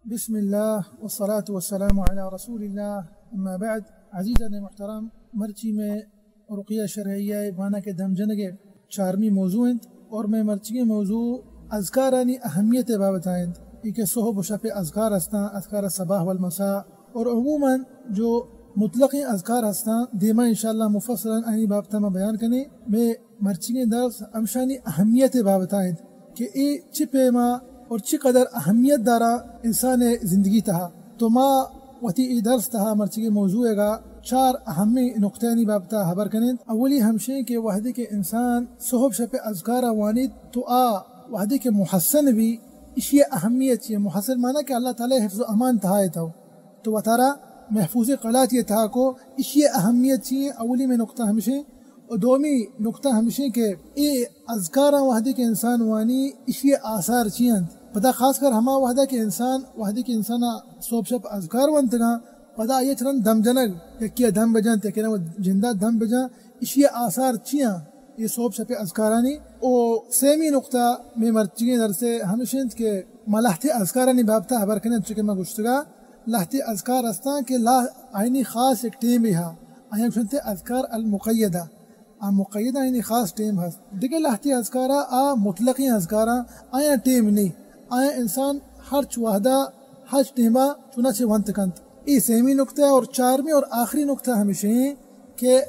بسم اللہ والصلاة والسلام علی رسول اللہ، اما بعد۔ عزیزان محترم، مرچی میں رقیہ شرعیہ معنی کہ دم جنگ ءِ چارمی موضوع انت، اور میں مرچی موضوع اذکارانی اہمیت بابت انت، یہ کہ صحب و شپ اذکار ہستاں، اذکار صباح والمساء، اور عموماً جو مطلقیں اذکار ہستاں، دیما انشاءاللہ مفصلاً آئی بابت ما بیان کنیں۔ میں مرچیگیں درس ہمشانی اہمیت بابت انت کہ اے چی پیما اور چی قدر اہمیت دارا انسان زندگی تہا۔ تو ما وتی اے درس تہا مرچیگیں موضوع گا چار اہمیں نقطہانی بابت ہبر کنیں۔ اولی ہمشیں کہ وہدے کہ انسان صحب شپ اذکار وانیت تو آ وہدے کہ محصن بی، اشی اہمیت چی؟ محصن معنی کہ اللہ تعالی حفظ و امان تہا ہے تو تو وتارا محفوظ قلات یہ تہا کو، اشی اہمیت چی ہیں؟ اولی میں نقطہ ہمشیں۔ اور دومی نقطہ ہمشیں کہ اے اذکاراں وہدے کہ انسان وانی، اشی آثار چی انت؟ پدا خاص کر ہما وہدہ کہ انسان، وہدے کہ انسان صحب شپ اذکار ونتگاں، پدا آئی چرن دم جنگ، یکی دم بجن، تکرن جندا دم بجن، اشی آثار چی ہیں؟ یہ صحب شپ اذکارانی۔ او سیمی نقطہ میں مرچیگیں درسے ہمشیں کہ ما لہتے اذکارانی بابتا ہبر کنیں، چونکہ ما گوشتگا لہتے اذکار ہستاں کہ لا آئینی خاص ایک ٹیم بھی ہا، آیا گوشنتے اذکار المقیدہ، آ مقیدہ آئینی خاص ٹیم ہست۔ دیگہ لہتے اذکارا آ مطلقیں اذکاراں، آیا ٹیم نہیں، آیا انسان ہرچ وہدا ہرچ ٹیما چنانچہ ونت کنت۔ اے سیمی نقطہ اور چارمی اور آخری نقطہ ہمشیں کہ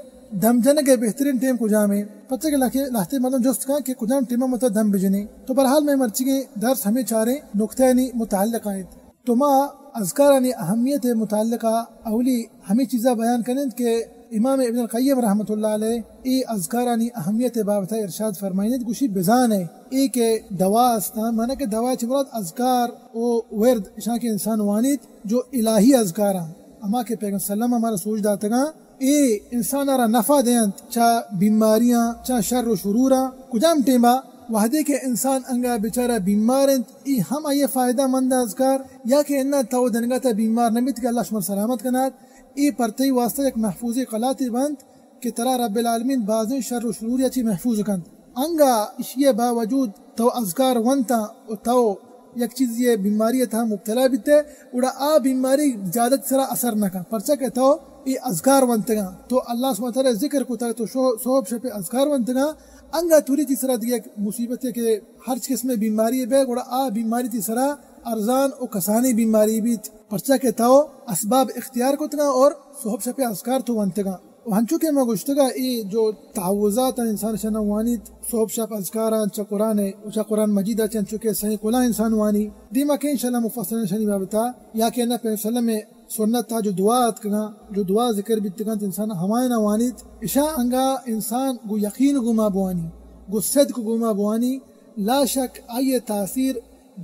دم جنگ ءِ بہترین ٹیم کجام ہیں؟ پرچہ کہ لہتے، لہتے مردم جست کن کہ کجام ٹیما متا دم بجنیں۔ تو بہرحال میں مرچیگیں درس ہمیں چاریں نقطہ نی متعلق آئیں۔ تو ما اذکارانی اہمیت متعلقہ اولی ہمیں چیزا بیان کنیں کہ امام ابن القیم رحمۃ اللہ علیہ اے اذکارانی اہمیت بابت ارشاد فرمائنت، گوشی بزانے اے کہ دوا استان، معنی کہ دوا چہ مراد اذکار و ورد اشاں کہ انسان وانیت جو الہی اذکاراں، اما کہ پیغمبر صلی اللہ علیہ وسلم ہمارا سوچ داتگاں، اے انسان را نفع دینت چہ بیماریاں، چہ شر و شروراں۔ کجام ٹیما؟ وہدے کہ انسان انگا بیچارہ بیمار انت، ای ہم آئی فائدہ مند اذکار، یا کہ انا تو دنگا تا بیمار نمیت کہ اللہ شما سلامت کنات، ای پر تئی واسطہ یک محفوظ قلاتے بنت کہ ترا رب العالمین بازیں شر و شرور یا چی محفوظ کنت۔ انگا اشی باوجود تو اذکار ونتا و تو یک چیزی بیماری تہا مبتلا بیتے، گڑا آ بیماری زیادہ ترا اثر نہ کن، پرچہ کہ تو ای اذکار ونتگاں، تو اللہ سبحانہ وتعالی ذکر کتا، تو شو-، صحب شپ اذکار ونتگاں، انگا توری تی سرا دیگہ یک مصیبت ہے کہ ہر قسم بیماری بے، گڑا آ بیماری تی سرا ارزان و کسانی بیماری بیت، پرچہ کہ تو اسباب اختیار کتگاں اور صحب شپ اذکار تو ونتگاں۔ و ہنچو کہ ما گوشتگا، اے جو تعوذات انسان شنا وانیت، صحب شپ اذکاراں چہ قرآن و چہ قرآن مجید چہ انچو کہ سائیں کلا انسان وانی، دیما کہ انشاءاللہ مفصل شنی بابتا، یا کہ نہ پیغمبر صلی اللہ علیہ وسلم سنت تا جو دعا اتکگاں، جو دعا ذکر بیتگاں، انسان ہماینا وانیت، اشاں انگا انسان گو یقین گوما بوانی، گو صدق گوما بوانی، لا شک آئی تاثیر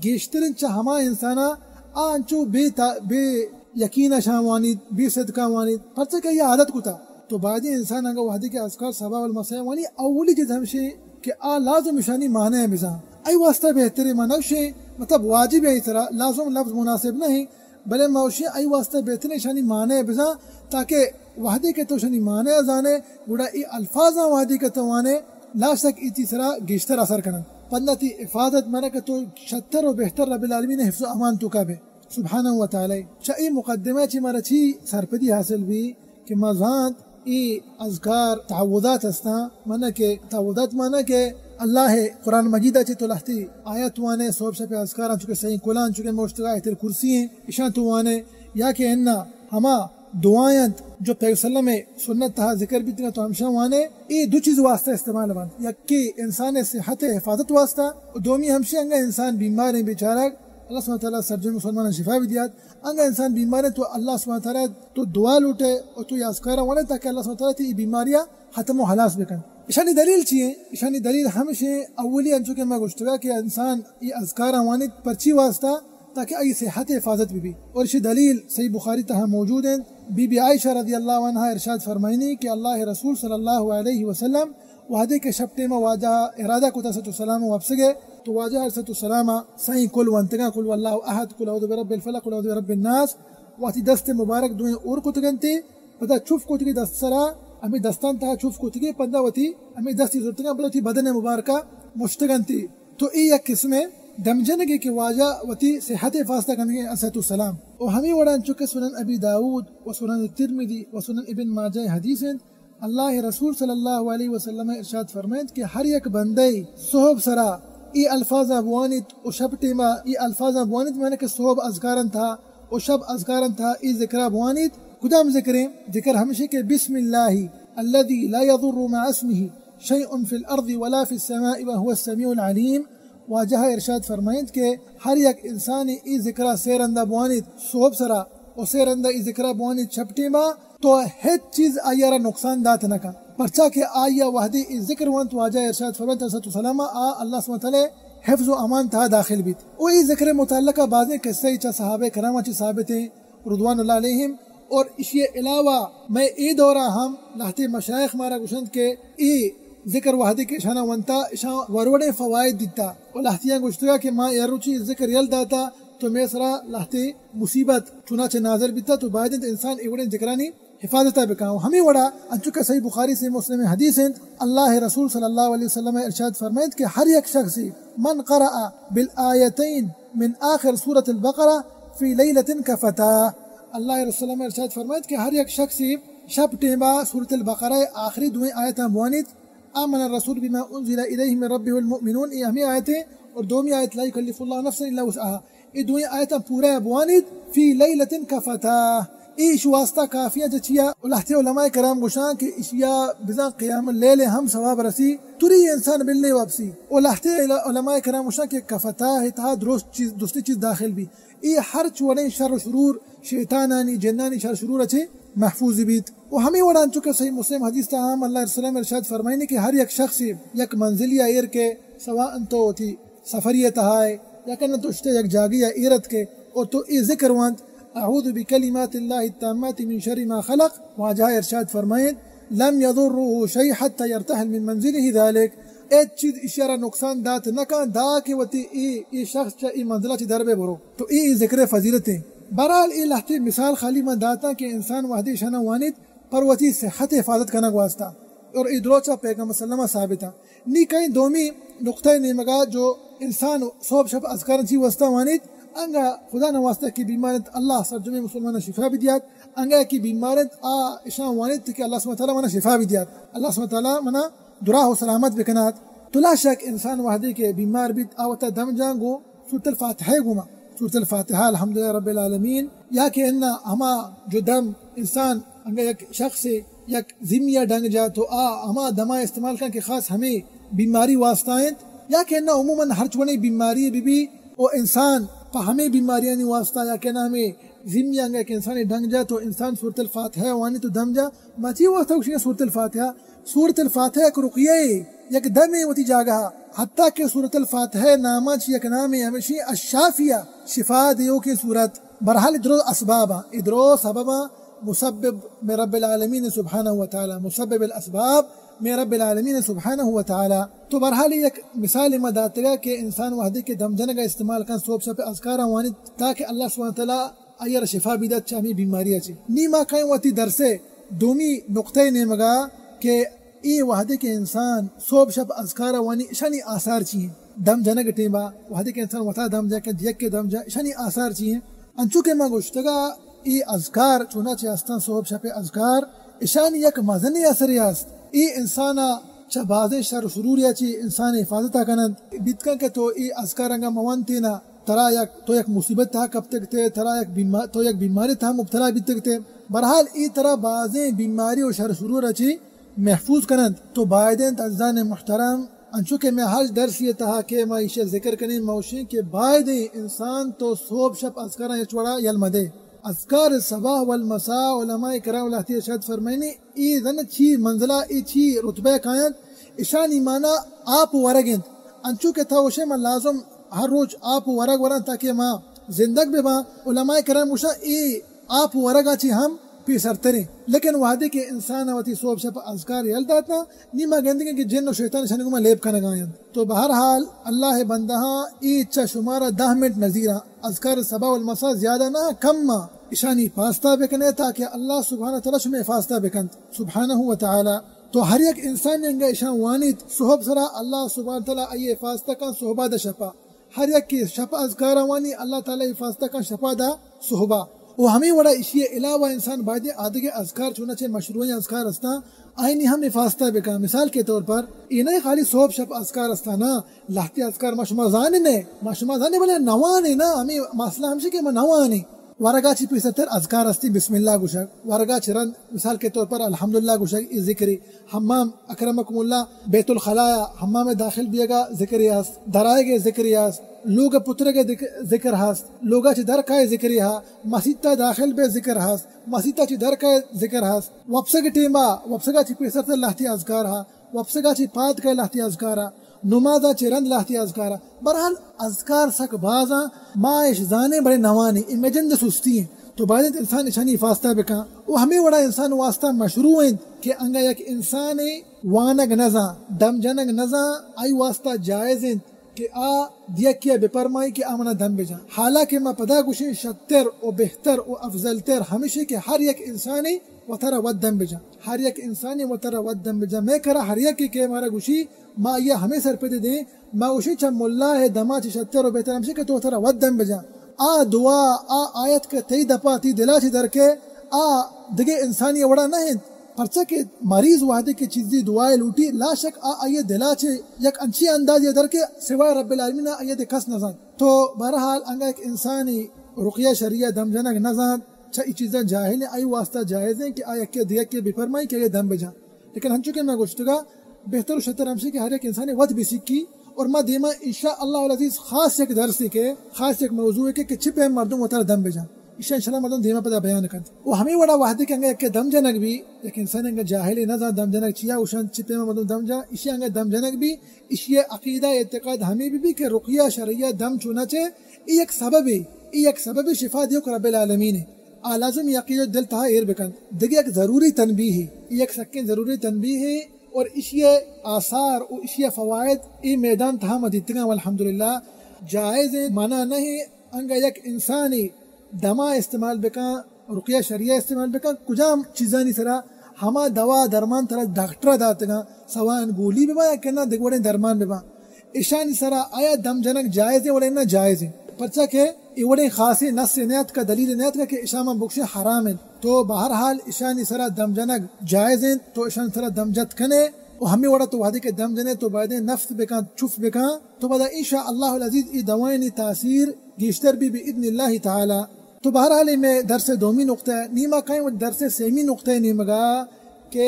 گیشترین چہ ہما انسانا آ انچو بے تا-، بے یقین شاں وانیت، بے صدقاں وانیت، پرچہ کہ آئی عادت کتا۔ تو باید انسان انگا وہدے کہ اذکار صباح والمساء وانی، اولی چیز ہمشے کہ آ لازم اشانی معنی بزان۔ آئی واسطہ بہترے، ما نوشے، مطلب واجب ہے، اس طرح لازم لفظ مناسب نہیں، بلے ما اشی آئی واسطہ بہترے اشانی معنی بزان، تاکہ وہدے کہ تو اشانی معنی زانے، گڑا ای الفاظاں وہدے کہ تو وانے، لا شک ای تی سرا گیشتر اثر کنن۔ پندا تی حفاظت مانا کہ تو شتر و بہتر رب العالمین حفظ و امان تو کا بے۔ سبحانہ و تعالی۔ چہ اے مقدمہ چہ مارا چی سرپدی حاصل بی کہ ما زانت اے اذکار تعوذات ہستاں، مانا کہ تعوذات مانا کہ اللہ قرآن مجید چہ تو لہتی آیت وانے، صحب شپ اذکاراں چکہ سائیں کلاں، چکہ موشتگا آیت الکرسی ہیں، اشاں تو وانے، یا کہ انا ہما دعائیں جو پیغمبر صلی اللہ علیہ وسلم سنت تہا ذکر بیتگا تو ہمشاں وانے، اے دو چیز واسطہ استعمال بنت، یکی انسان صحت حفاظت واسطہ، و دومی ہمشی انگا انسان بیماریں بیچارگ اللہ سبحانہ وتعالی سرجم مسلماناں شفا بدیات۔ انگا انسان بیمار ہے تو اللہ سبحانہ وتعالی تو دعا لوٹے اور تو یہ اذکار وانے تاکہ اللہ سبحانہ وتعالی تی بیماریاں ختم و خلاص بکن۔ اشانی دلیل چی ہیں؟ اشانی دلیل ہمشی ہیں، اولی انچو کہ میں گوشتگا کہ انسان یہ اذکار وانیت پرچی واسطہ، تاکہ آئی صحت حفاظت بی بی۔ اور اشی دلیل صحیح بخاری تہا موجود ہیں۔ بی بی عائشہ رضی اللہ عنہا ارشاد فرمائنی کہ اللہ رسول صلی اللہ علیہ وسلم وہدے کہ شپ ٹیما واجہ ارادہ کتا صلی اللہ علیہ وسلم وپسگے، تو واجہ علیہ الصلوۃ والسلام سائیں کل ونتگاں، قل هو اللہ احد، قل اعوذ برب الفلق، قل اعوذ برب الناس، وتی دست مبارک دوئیں اور کتگنتی، پدا چف کتگی دست سرا، ہمیں دستان تہا چف کتگی، پدا وتی ہمیں دستی زرتگاں، پدا وتی بدن مبارکا مشتگنتی۔ تو اے یک قسمے دم جنگے کہ واجہ وتی صحت ءِ حفاظت کنگے علیہ الصلوۃ والسلام۔ و ہمے وڑا انچو کہ سنن ابی داؤد و سنن ترمذی و سنن ابن ماجہ حدیث انت، اللہ رسول صلی اللہ علیہ وسلم ارشاد فرمائنت کہ ہر یک بندے صحب سرا ای الفاظاں بوانیت و شپ ٹیما ای الفاظاں بوانیت، معنی کہ صحب اذکارن تھا و شپ اذکارن تھا ای ذکرا بوانیت۔ کدام ذکریں؟ ذکر ہمشی کہ بسم اللہ الذي لا يضر مع اسمه شيء في الأرض ولا في السماء وهو السميع العليم۔ واجہ ارشاد فرمائنت کہ ہر یک انسانے ای ذکرا سے رندا بوانیت صحب سرا و سے رندا ای ذکرا بوانیت شپ ٹیما، تو ہچ چیز آئی ءَ را نقصان دات نہ کن، پرچا کہ آئی ءَ وہدے ای ذکر وانت، واجہ ارشاد فرمائنت علیہ الصلوۃ والسلام، آ اللہ سبحانہ وتعالی حفظ و امان تہا داخل بیت۔ و ای ذکر متعلقہ بازیں قصہ چہ صحابہ کرام چہ ثابت ہیں رضوان اللہ علیہم۔ اور اشی علاوہ مئے اے دورا ہم لہتے مشائخ مارا گوشنت کہ ای ذکر وہدے کہ اشانا ونتا، اشاں وروڑیں فوائد دیتا و لہتیاں گوشتگا کہ ما ہر روچی ذکر یل داتا تو مئے سرا لہتے مصیبت چنانچہ نازل بیتا، تو باید انت انسان اے وڑیں ذکرانی حفاظتا بکاں۔ و ہمے وڑا انچو کہ صحیح بخاری، صحیح مسلم حدیث انت، اللہ رسول صلی اللہ علیہ وسلم ارشاد فرمائنت کہ ہر یک شخص من قرأ بالآیتین من آخر سورة البقرہ فی لیلۃ کفتاہ۔ اللہ رسول ارشاد فرمائنت کہ ہر یک شخص شپ ٹیما سورۃ البقرہ آخری دوئیں آیتاں بوانیت، آمن الرسول بما انزل الیہ من ربہ والمؤمنون، یہ ہمیں آیتیں، اور دومی آیت لا یکلف اللہ نفسا الا وسعها۔ اے دوئیں آیتاں پورا بوانیت، فی لیلۃ کفتاہ۔ ایش واسطہ کافی ہیں چیا؟ لہتے علماء کرام گوشاں کہ اشیا بزاں قیام اللیل ہم ثواب رسی، تری انسان بلے وپسی۔ و لہتے عل-، علماء کرام گوشاں کہ کفتاہ تہا درست چیز، درستی چیز داخل بی۔ اے ہر چوڑیں شر و شرور، شیطانانی، جنانی شر شرور چے محفوظ بیت۔ و ہمیں وڑا انچو کہ صحیح مسلم حدیث تہا ہم اللہ رسول ارشاد فرمائنی کہ ہر یک شخص یک منزلی ایر کے، سواء انت وتی سفری ء تہا ئے یا کہ نہ تو شتے یک جاگہے ء ایر اتکے اور تو اے ذکر وانت، اعوذ بکلمات اللہ التامات من شر ما خلق، واجہ ء ارشاد فرمائیت، لم یضره شیء حتی یرتحل من منزله ذلك، ہچ چیز ایشی ء را نقصان دات نہ کن، داں کہ وتی اے، اے شخص چہ اے منزل ء چہ در بہ برو۔ تو اے، اے ذکر ء فضیلت ایں۔ بہرحال اے لہتے مثال خالی ما داتاں کہ انسان وہدے ایشاناں وانیت، پر وتی صحت ء حفاظت کنگ واسطہ۔ اور اے درو چہ پیغمبر صلی اللہ علیہ وسلم ء ثابت انت۔ نی کئیں دومی نقطہ ء نیمگا جو انسان صحب شپ اذکاراں چی واسطہ وانیت، انگا خدا نہ واسطہ کہ بیمار انت، اللہ سرجمیں مسلماناں شفا بدیات، انگا کہ بیمار انت، آ اشاں وانیت کہ اللہ سبحانہ تعالی منا شفا بدیات، اللہ سبحانہ تعالی منا دراہ و سلامت بکنات۔ تو لا شک انسان وہدے کہ بیمار بیت، آ وتا دم جاں گوں سورۃ الفاتحہ گوما، سورۃ الفاتحہ، الحمدللہ رب العالمین، یا کہ انا ہما جو دم انسان انگا یک شخص یک زمیا ڈنگ جا تو آ ہما دما استعمال کن کہ خاص ہمیں بیماری واسطہ انت، یا کہ انا عموماً ہر چوڑیں بیماری بہ بی و انسان پہ ہمیں بیماریانی واسطہ یا کہ انا ہمیں زمیا انگا یک انسان ڈنگ جا تو انسان سورۃ الفاتحہ وانی تو دم جا، مچی واسطہ گوشی سورۃ الفاتحہ۔ سورۃ الفاتحہ یک رقیہ اے، یک دمے وتی جاگہ ء، حتیٰ کہ سورۃ الفاتحہ نام ء چہ یک نامے ہمیشی الشافیہ، شفا دیوکیں سورت۔ بہرحال اے درو اسباب ء، اے درو سبب ء، مسبب من رب العالمین سبحانہ و تعالی، مسبب الاسباب من رب العالمین سبحانہ و تعالی۔ تو بہرحال یک مثال ما داتگا کہ انسان وہدے کہ دم جنگ ء استعمال کن، صحب شپ اذکاراں وانی تاکہ اللہ سبحانہ و تعالی آئی ء را شفا بدات چہ ہمے بیماری ء چہ۔ نی ما کائیں وتی درس ء دومی نقطہ ء نیمگا کہ اے وہدے کہ انسان صحب شپ اذکار ء وانی، اشانی آثار چی ہیں؟ دم جنگ ٹیما وہدے کہ انسان وتا دم جنگ، یک کے دم جنگ، اشانی آثار چی ہیں؟ انچو کہ ما گوشتگا، اے اذکار چوناچہ ہستاں صحب شپ اذکار، اشانی یک مزنیں اثرے است۔ اے انسان ء چہ بازیں شر و شرور ء چہ انسان حفاظت ء کننت۔ بیت کن کہ تو اے اذکار انگا مہ ونتینا، ترا یک، تو یک مصیبت تہا کپتگ تے، ترا یک بیما-، تو یک بیماری تہا مبتلا بیتگ تے۔ بہرحال اے ترا بازیں بیماری و شر شرور ء چہ محفوظ کننت۔ تو باید انت عزیزان محترم، انچو کہ مئے ہر درسی ء تہا کہ ما ایشی ء ذکر کنیں، ما گوشیں کہ باید انت انسان تو صحب شپ اذکاراں ہچ وڑا یل مہ دے۔ اذکار صباح والمساء، علماء کرام لہتے ارشاد فرمائنی، اے زن چی منزلہ، اے چی رتبہ کاینت، اشانی معنی آپ ورگ انت۔ انچو کہ تھا گوشے من لازم ہر روچ آپ ورگ وراں تاکہ ما زندگ بہ باں۔ علماء کرام گوشاں اے آپ ورگا چی ہم پیسرتریں۔ لیکن وہدے کہ انسان وتی صحب شپ اذکار یل داتاں، نی ما گندگیں کہ جن و شیطان اشانی گوما لیب کنگا انت۔ تو بہرحال اللہ بندہاں اے چہ شمارا دہ منٹ نزیراں۔ اذکار صباح والمساء زیادہ نہ، کم ما اشانی پاستا بکنے تاکہ اللہ سبحانہ تعالی شمے حفاظتا بکنت سبحانہ و تعالی۔ تو ہر یک انسان انگا اشان وانیت صحب سرا، اللہ سبحانہ تعالی آئی حفاظتا کن صحبا دہ شپا۔ ہر یکے شپ اذکار وانی، اللہ تعالی حفاظت کن شپا دا صحبا۔ و ہمے وڑا اشی علاوہ انسان باید آدگہ اذکار چونا چہ مشروعیں اذکار ہستاں، آئینی ہم حفاظت بکن۔ مثال کے طور پر، اے نہ خالی صحب شپ اذکار ہستاں نا، لہتی اذکار ما شما زانیں، ما شما زانیں بلے نوانیں نا، ہمے مسئلہ ہمشی کہ ما نوانیں۔ ورگا چی پیسرتر اذکار ہستی، بسم اللہ گوشگ، ورگا چی رند مثال کے طور پر الحمدللہ گوشگ، اے ذکری۔ حمام، اکرمکم اللہ، بیت الخلایا، حمام داخل بیگا ذکری ہست، درائگے ذکری ہست، لوگ پترگے ذک-، ذکر ہست، لوگا چی درکائے ذکری ہا، مسیتا داخل بے ذکر ہست، مسیتا چی درکائے ذکر ہست، وپسگ ٹیما، وپسگا چی پیسرتر لہتی اذکار ہا، وپسگا چی پاد کئے لہتی اذکارا، نمازا چی رند لہتی اذکارا۔ بہرحال اذکار سک بازاں، ما اش زانیں بلے نوانیں، اے مئے جند سستی ایں۔ تو باید انت انسان اشانی حفاظت بکن۔ و ہمے وڑا انسان واسطہ مشروع انت کہ انگا یک انسانے وانگ نزان، دم جنگ نزان، آئی واسطہ جائز انت کہ آ دیکھیا بپرمائی کہ آ منا دم بجان۔ حالانکہ ما پدا گوشیں شتر و بہتر و افضل تر ہمیشی کہ ہر یک انسانے وترا وت دم بجان۔ ہر یک انسانے وترا وت دم بجان۔ مئے کرا ہر یکے کہ مارا گوشی، ما آئیا ہمے سرپدی دیں، ما گوشیں چہ ملا ہے دما چہ شتر و بہتر ہمشی کہ تو وترا وت دم بجان۔ آ دعا، آ آیت کہ تئی دپا تئی دلا چہ درکے، آ دگہ انسانی وڑا نہ انت۔ پرچا کہ مریض وہدے کہ چیزی دعائے لوٹی، لا شک آ آئیے دلا چہ یک انچی اندازی درکے سوائے رب العالمین آئیے دے کس نزانت۔ تو بہرحال انگا یک انسانی رقیہ شریعہ دم جنگ نزانت، چہ ای چیزاں جاہل ہیں، آئی واسطہ جائز ہیں کہ آ یکے دیگہ کے بفرمائی کہ آئیے دم بجان۔ لیکن ہنچو کہ میں گوشتگا، بہتر و شتر ہمشی کہ ہر یک انسانے وت بسکی، اور ما دیما انشاءاللہ العزیز خاص یک درسے کہ خاص یک موضوع ہے کہ، کہ چہ پیم مردم وترا دم بجان۔ ایشاں انشاءاللہ مردم دیما پدا بیان کنت۔ و ہمے وڑا وہدے کہ انگا یک دم جنگ بی، یک انسان انگا جاہلے نزان دم جنگ چیا، اوشان چہ پیما مردم دم جان، ایشی انگا دم جنگ بی، ایشی عقیدہ اعتقاد ہمے بی بی کہ رقیہ شرعیہ دم چونا چے، ای یک سببے، ای یک سببے شفا دیوک رب العالمین ہے۔ آ لازم ای عقیدہ دل تہا ایر بکن۔ دگہ یک ضروری تنبیہ ہے، ای یک سکیں ضروری تنبیہ ہے، اور ایشی آثار و ایشی فوائد ای میدان تہا ما دیتگاں، والحمدللہ جائز ہے، منع نہیں۔ انگا یک انسانی دما استعمال بکاں، رقیہ شریعہ استعمال بکاں، کجام چیزانی سرا ہما دوا درمان ترا ڈاکٹر داتگاں، سواء گولی بباں یا کہ نہ دگہ وڑیں درمان بباں، اشانی سرا آیا دم جنگ جائز ہے ولا نہ جائز ہے؟ پرچا کہ اے وڑیں خاصیں نصے نیاتکا، دلیلے نیاتکا کہ اشاں ما بگشیں حرام انت۔ تو بہرحال اشانی سرا دم جنگ جائز انت، تو اشانی سرا دم جت کنے، و ہمے وڑا تو وہدے کہ دم جنے تو بایدیں نفث بکاں، چف بکاں، تو پدا انشاءاللہ العزیز ای دوائینی تاثیر گیشتر بی بی اذن اللہ تعالی۔ تو بہرحال اے مئے درس دومی نقطہ، نی ما کائیں وت درس سیمی نقطہ نیمگا کہ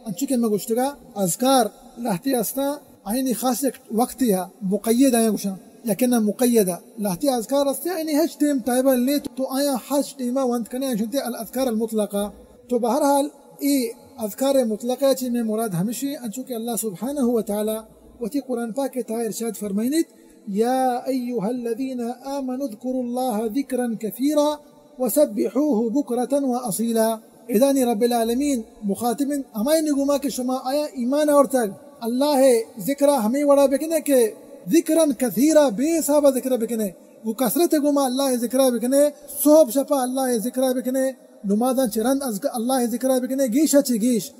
انچو کہ میں گوشتگا اذکار لہتے ہستاں، آئینی خاص یک وقتے ہا مقید آیاں گوشاں، لیکن نہ مقیدہ۔ لہتے اذکار ہستے آئینی ہچ ٹیم ٹیبل نے تو آیاں ہچ ٹیما ونت کنے، آیاں شنتے الاذکار المطلقہ۔ تو بہرحال اے اذکار مطلقہ چی میں مراد ہمشی، انچو کہ اللہ سبحانہ و تعالی وتی قرآن پاک کے تہا ارشاد فرمائنیت، یا ایھا الذین آمنوا اذکروا اللہ ذکرا کثیرا وسبحوہ بکرة و اصیلا۔ ادانی رب العالمین مخاطب انت ہمائینی گوما کہ شما آیا ایمان آورتگ، اللہ ذکرا ہمے وڑا بکنے کہ ذکرا کثیرا، بے حسابا ذکر بکنے، گو کثرت گوما اللہ ذکرا بکنے، صحب شپا اللہ ذکرا بکنے، نمازاں چہ رند از اللہ ذکرا بکنے، گیشا چہ گیش۔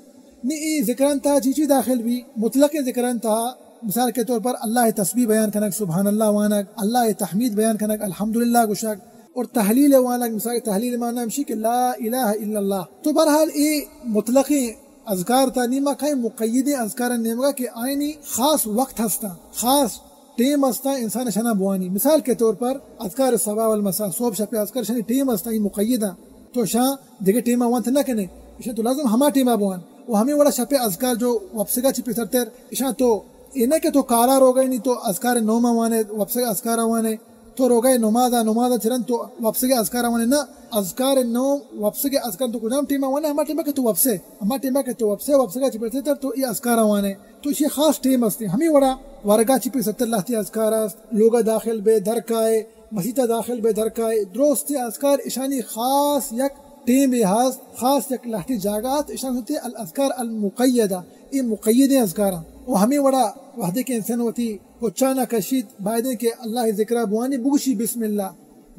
نی ای ذکران تہا چی چی داخل بی؟ مطلق ذکران تہا مثال کے طور پر اللہ تسبیح بیان کنگ، سبحان اللہ وانگ، اللہ تحمید بیان کنگ، الحمدللہ گوشگ، اور تہلیل وانگ، مثال تہلیل معنی ہمشی کہ لا الہ الا اللہ۔ تو بہرحال اے مطلقیں اذکار تہا نی ما کہیں مقیدیں اذکار نیمگا کہ آئینی خاص وقت ہستاں، خاص ٹیم ہستاں انسان اشانا بوانی۔ مثال کے طور پر اذکار صباح والمساء، صبح شپ اذکار اشانی ٹیم ہستاں، ای مقیداں۔ تو اشاں دگہ ٹیما ونت نہ کنے، اشاں تو لازم ہما ٹیما بوان۔ و ہمے وڑا شپ اذکار جو وپسگا چی پیسرتر، اشاں تو اے نہ کہ تو کارا روگئے نی تو اذکار نوما وانے، وپسگ اذکارا وانے، تو روگئے نمازا، نمازا چہ رند تو وپسگ اذکارا وانے، نہ، اذکار نوم، وپسگ اذکار تو کجام ٹیما وانے؟ ہما ٹیما کہ تو وپسے، ہما ٹیما کہ تو وپسے، وپسگا چی پیسرتر تو ای اذکارا وانے۔ تو ایشی خاص ٹیم ہستی۔ ہمے وڑا ورگا چی پیسرتر لہتی اذکار است، لوگا داخل بے درکائے، مسیتا داخل بے درکائے، درست اذکار اشانی خاص یک ٹیمے ہست، خاص یک لہتی جاگہ ہست، اشان ہوتے الاذکار المقیدہ، اے مقیدیں اذکاراں۔ و ہمے وڑا وہدے کہ انسان وتی پچانا کشیت، بایدیں کہ اللہ ذکرا بوانی، بگوشی بسم اللہ۔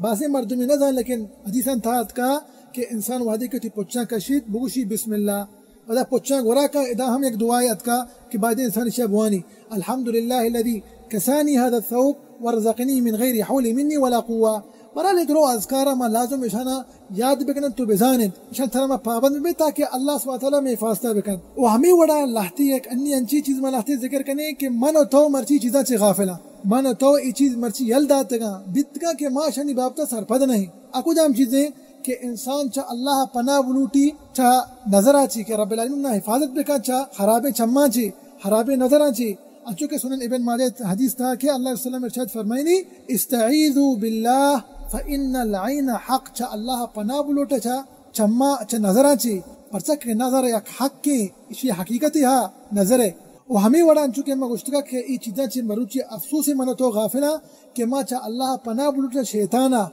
بازیں مردمی نہ زان، لیکن حدیثاں تہا اتکا کہ انسان وہدے کہ وتی پچاں کشیت، بگوشی بسم اللہ۔ پدا پچاں گورا کن، ادا ہم یک دعائے اتکا کہ بایدیں انسان اشیا بوانی، الحمدللہ الذی کسانی ھذا الثوب وارزقنی من غیر حول منی ولا قوة۔ برحال اے درو اذکار ما لازم اشانا یاد بکنن تو بزانن، اشان ترا ما پابند ببیں تاکہ اللہ سبحانہ وتعالی مئے حفاظتا بکن۔ و ہمے وڑا لہتے یک انی انچیں چیز ما لہتے ذکر کنیں کہ من و تو مرچی چیزاں چہ غافلاں، من و تو اے چیز مرچی یل داتگاں، بیتگاں کہ ما اشانی بابتا سرپد نہ ایں۔ آ کجام چیزیں کہ انسان چہ اللہ پناہ بلوٹی، چہ نظرا چی کہ رب العالمین نا حفاظت بکن، چہ خرابیں چماں چی، خرابیں نظراں چی۔ انچو کہ سنن ابن ماجہ حدیث تہا کہ اللہ علیہ وسلم ارشاد فرمائنی، استعیذوا باللہ فإن العین حق، چہ اللہ پناہ بلوٹے چہ چماں، چہ نظراں چی، پرچا کہ نظر یک حقیں، اشی حقیقتے ہا نظرے۔ و ہمے وڑا انچو کہ ما گوشتگا کہ اے چیزاں چہ مروچی افسوس من تو غافلاں کہ ما چہ اللہ پناہ بلوٹے چہ شیطانا،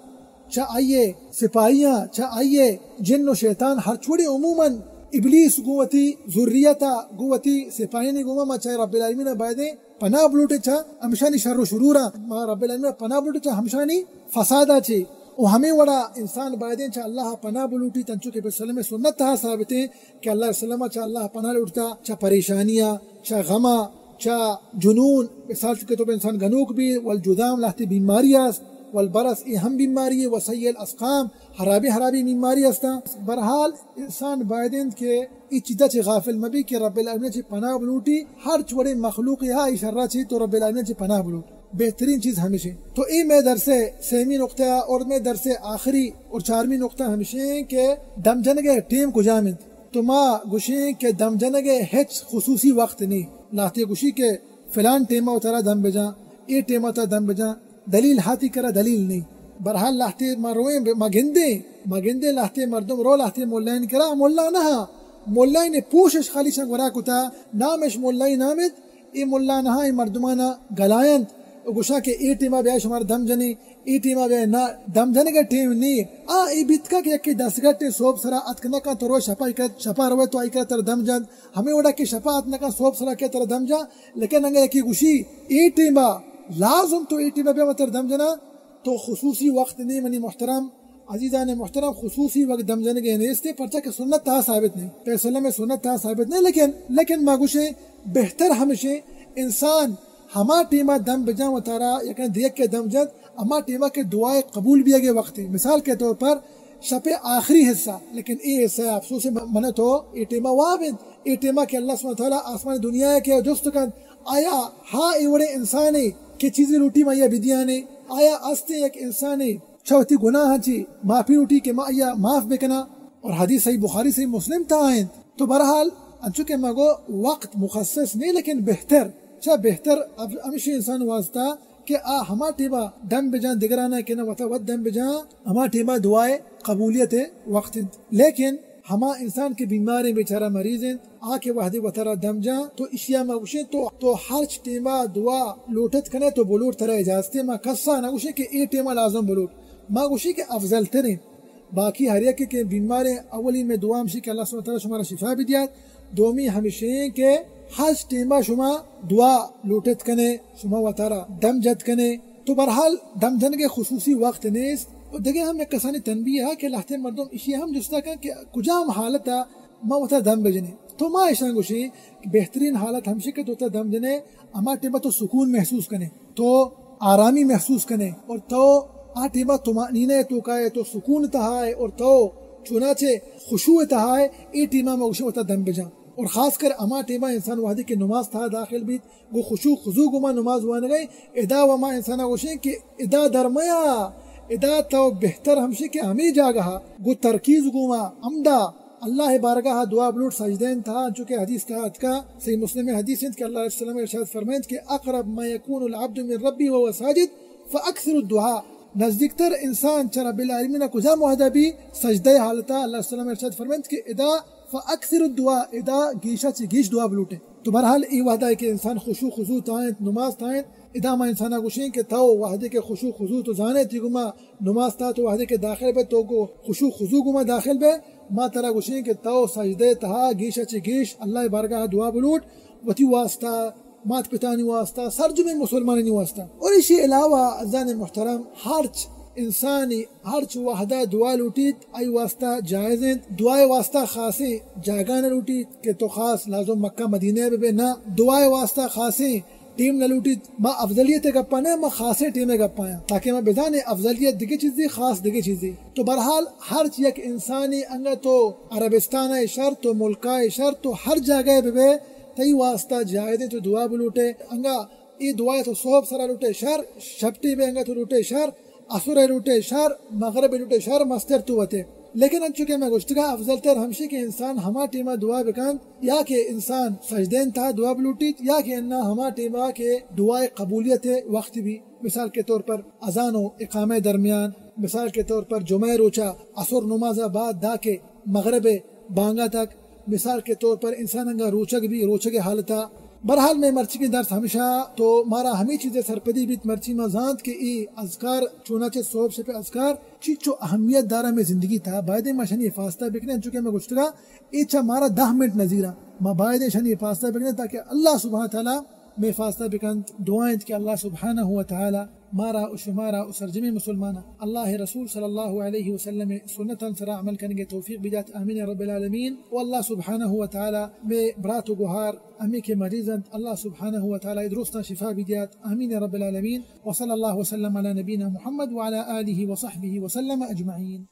چہ آئیے سپاہیاں، چہ آئیے جن و شیطان ہرچ وڑے عموماً ابلیس گوں وتی ذریتا، گوں وتی سپاہیانی گوما ما چہ رب العالمین بایدیں پناہ بلوٹیں چہ ہمشانی شر و شرورا، ما رب العالمین پناہ بلوٹیں چہ ہمشانی فسادا چی۔ و ہمے وڑا انسان بایدیں چہ اللہ پناہ بلوٹی، تنچو کہ پہ سلم سنت تہا ثابتیں کہ اللہ سلم چہ اللہ پناہ لوٹتا چہ پریشانیا، چہ غما، چہ جنون، مثال کہ تو انسان گنوک بی، والجذام لہتے بیماری است، والبرص اے ہم بیماری، وسیء الاسقام ہرابی ہرابی بیماری استاں۔ برحال انسان باید انت کہ اے چیزا چہ غافل مبی کہ رب العالمین چہ پناہ بلوٹی، ہرچ وڑیں مخلوق ہا اے شرا چہ تو رب العالمین چہ پناہ بلوٹ۔ بہترین چیز ہمیشیں۔ تو اے مئے درس سیمی نقطہ اور مئے درس آخری اور چارمی نقطہ ہمیشیں کہ دم جنگ ٹیم کجام انت۔ تو ما گوشیں کہ دم جنگ ہچ خصوصی وقت نی۔ لہتے گوشی کہ فلان ٹیما و ترا دم بجاں، اے ٹیما ترا دم بجاں، دلیل ہاتی کرا دلیل نی۔ برحال لہتے ما رویں، ما گندیں، ما گندیں لہتے مردم رو لہتے ملائن کرا، ملا نہ، ملائن پوشش خالی شان گورا کتا، نامش ملائی نامت، اے ملا نہ، اے مردمانا گلائنت، و گوشاں کہ اے ٹیما بیا شمار دم جنیں، اے ٹیما بیا نہ، دم جنگ ٹیم نی۔ آ، اے بیتکا کہ یکے دستگٹے صوب سرا اتک نہ کن، تو روئے شپا، شپا روئے تو آئی کرا تر دم جنت۔ ہمے وڑا کہ شپا اتک نہ کن، صوب سرا کہ تر دم جا۔ لیکن انگا یکے گوشی، اے ٹیما لازم تو اے ٹیما بیا من تر دم جنا، تو خصوصی وقت نی منی محترم، عزیزان محترم، خصوصی وقت دم جنگے نیستے، پرچا کہ سنت تہا ثابت نی، پیغمبر سنت تہا ثابت نی۔ لیکن، لیکن ما گوشیں بہتر ہمیشیں انسان ہما ٹیما دم بجاں وتارا، یکن دیگ کہ دم جنت، ہما ٹیما کہ دعائے قبول بیگے وقتے۔ مثال کے طور پر شپ آخری حصہ، لیکن اے حصہ افسوس من تو اے ٹیما واب انت، اے ٹیما کہ اللہ سبحانہ وتعالی آسمان دنیا کہ جست کنت، آیا ہا اے وڑے انسانے کہ چیزی لوٹی ما یا بدیانے؟ آیا استے یک انسانے چہ وتی گناہاں چی معافی لوٹی کہ ما آیا معاف بکناں؟ اور حدیث صحیح بخاری، صحیح مسلم تہا انت۔ تو بہرحال، انچو کہ ما گو وقت مخصص نی، لیکن بہتر، چہ بہتر اب-، ہمیشی انسان واسطہ کہ آ ہما ٹیما دم بجاں، دگرانا کہ نہ وتا وت دم بجاں، ہما ٹیما دعائے قبولیت وقت انت۔ لیکن ہما انسان کہ بیماریں، بیچارہ مریض انت، آ کہ وہدے وتارا دم جاں، تو اشیا ما گوشیں تو، تو ہرچ ٹیما دعا لوٹت کنے تو بلوٹ، ترا اجازتے، ما کسا نہ گوشیں کہ اے ٹیما لازم بلوٹ، ما گوشیں کہ افضل تریں۔ باقی ہر یکے کہ بیماریں، اولی مئے دعا ہمشی کہ اللہ سبحانہ وتعالی شمارا شفا بدیات، دومی ہمشیں کہ ہرچ ٹیما شما دعا لوٹت کنے، شما وتارا دم جت کنے۔ تو بہرحال دم جنگ خصوصی وقت نیست۔ و دگہ ہم یک کسانی تنبیہ ہا کہ لہتے مردم اشی ہم جستا کن کہ کجام حالتا ما وتا دم بجنیں۔ تو ما اشان گوشیں کہ بہترین حالت ہمشی کہ تو تا دم جنے، ہما ٹیما تو سکون محسوس کنے، تو آرامی محسوس کنے اور تو آ ٹیما طمأنینہ توکا ئے، تو سکون تہا ئے اور تو چوناچہ خشوع تہا ئے، اے ٹیما ما گوشیں وتا دم بجاں۔ اور خاص کر ہما ٹیما انسان وہدے کہ نماز تہا داخل بیت، گوں خشوع خضوع گوما نماز وانگ ء، ادا و ما انسان ء گوشیں کہ ادا درمیا، ادا تو بہتر ہمشی کہ ہمے جاگہ ء گوں ترکیز گوما ہمدا اللہ ء بارگاہ ء دعا بلوٹ سجدہ انت تہا، انچو کہ حدیث تہا اتکا، صحیح مسلم ء حدیث انت کہ اللہ علیہ وسلم ارشاد فرمائنت کہ اقرب ما یکون العبد من ربی وهو ساجد فاکثر الدعاء۔ نزدیکتر انسان چہ رب العالمین ء کجام وہدا بی؟ سجدہ ء حالتا۔ اللہ علیہ وسلم ارشاد فرمائنت کہ ادا فاکثر الدعاء، ادا گیشا چہ گیش دعا بلوٹے۔ تو بہرحال اے وہدا کہ انسان خشوع خضوع تہا انت، نماز تہا انت، ادا ما انسانا گوشیں کہ تو وہدے کہ خشوع خضوع تو زانے تئی گوما نماز تہا تو وہدے کہ داخل بے تو گوں خشوع خضوع گوما داخل بے، ما ترا گوشیں کہ تو سجدہ تہا گیشا چہ گیش اللہ بارگاہ دعا بلوٹ، وتی واسطہ، مات پتانی واسطہ، سرجمیں مسلمانانی واسطہ۔ اور اشی علاوہ عزیزان محترم، ہرچ انسانی ہرچ وہدا دعا لوٹیت، آئی واسطہ جائز انت۔ دعائے واسطہ خاصیں جاگہ نہ لوٹیت کہ تو خاص لازم مکہ مدینہ ببے، نہ، دعائے واسطہ خاصیں ٹیم نہ لوٹیت۔ ما افضلیت ءِ گپا نہ، ما خاصیں ٹیم ءِ گپا آں، تاکہ ما بزانیں افضلیت دگہ چیزے، خاص دگہ چیزے۔ تو بہرحال ہرچ یک انسانے، انگا تو عربستان ءِ شر، تو ملکا ءِ شر، تو ہر جاگہ ءَ بہ بئے، تئی واسطہ جائزیں تو دعا بلوٹے۔ انگا اے دعا تو صحب سرا لوٹے شر، شپ ٹیم ءَ انگا تو لوٹے شر، عصر ءَ لوٹے شر، مغرب ءَ لوٹے شر، مستر تو وتے۔ لیکن انچو کہ میں گوشتگا، افضل تر ہمشی کہ انسان ہما ٹیما دعا بکنت یا کہ انسان سجدہ ءِ تہا دعا بلوٹیت یا کہ انا ہما ٹیما کہ دعا ءِ قبولیت ءِ وقت بی، مثال کے طور پر اذان و اقامہ ءِ درمیان، مثال کے طور پر جمعہ ءِ روچا عصر نماز ءَ بعد دا کہ مغرب ءِ بانگا تک، مثال کے طور پر انسان انگا روچگ بی، روچگ ءِ حالتا۔ بہرحال میں مرچی کے درس ہمشا تو مارا ہمے چیز ءِ سرپدی بیت، مرچی ما زانت کہ اے اذکار چوناچہ صحب شپ ءِ اذکار چیچو اہمیت دارا میں زندگی تہا، بایدیں ما شنی حفاظتا بکنیں، چونکہ میں گوشتگا اے چا مارا دہ منٹ نظیرا، ما بایدیں شنی حفاظتا بکنیں تاکہ اللہ سبحانہ تعالی میں حفاظتا بکنت۔ دعا انت کہ اللہ سبحانہ و تعالی مارا و شمارا و سرجمیں مسلماناں اللہ ءِ رسول صلی اللہ علیہ وسلم ءِ سنتاں سرا عمل کنگ ءِ توفیق بدات۔ آمین یا رب العالمین۔ و اللہ سبحانہ و تعالی میں برات و گہار ہمے کہ مریض انت، اللہ سبحانہ و تعالی درستاں شفا بدیات۔ آمین یا رب العالمین۔ وصلی اللہ وسلم علی نبینا محمد وعلی آلہ وصحبہ وسلم اجمعین۔